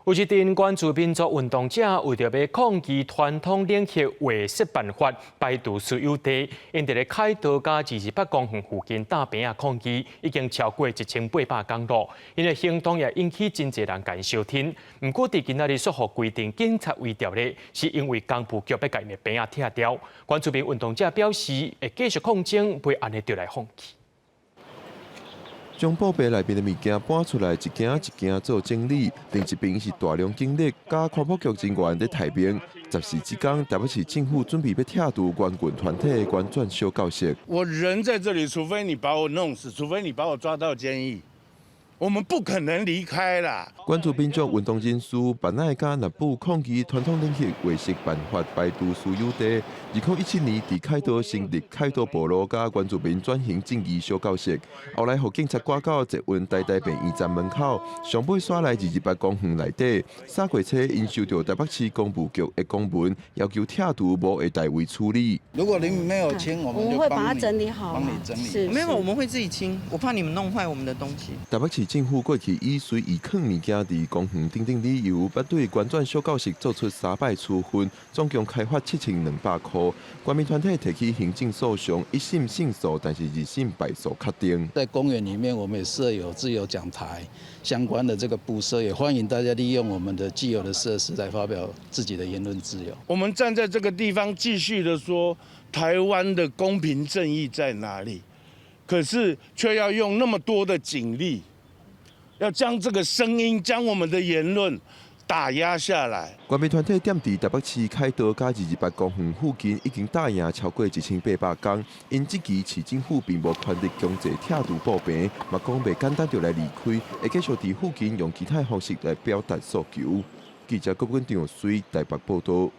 有一陣原住民族運動者為著欲抗議傳統領域劃設辦法排除私有地，𪜶佇咧凱道佮二二八公園附近搭棚仔抗議，已經超過1800工囉。𪜶的行動也引起真濟人共𪜶相挺。毋過佇今仔日煞予規定警察圍牢咧，是因為工部局欲共𪜶的棚仔拆掉。原住民運動者表示會繼續抗爭，袂按呢就來放棄。將布袋內面的物件搬出來，一件一件做整理。另一邊是大量警力佮環保局人員佇待命。14這工，台北市政府準備欲拆除原運團體的原轉小教室。我人在這裡，除非你把我弄死，除非你把我抓到監獄，我們不可能離開啦。原住民族運動人士辦奈佮內部抗議傳統領域劃設辦法排除私有地。2017年，佇凱道成立凱道部落佮原住民轉型正義小教室，後來予警察趕到捷運台大病院站門口，上尾徙來二二八公園內底。三月初，𪜶收著台北市工務局的公文，要求拆除無會代為處理。如果你沒有清，我們就會把它整理好，幫你整理。是，沒有，我們會自己清。我怕你們弄壞我們的東西。台北市政府過去以隨意囥物件佇公園等等理由，捌對原轉小教室做出三擺處分，總共開罰7200箍。原民團體提起行政訴訟，一審勝訴，但是二審敗訴確定。在公園裡面，我們也設有自由講台相關的這個布設，也歡迎大家利用我們的既有的設施來發表自己的言論自由。我們站在這個地方繼續的說，台灣的公平正義在哪裡？可是卻要用那麼多的警力，要將這個聲音、將我們的言論打壓下來。原民團體踮佇台北市凱道佮二二八公園附近已經紮營超過1800工。𪜶質疑市政府並無權力強制拆除布棚，嘛講袂簡單就來離開，會繼續佇附近用其他方式來表達訴求。記者郭文長水台北報道。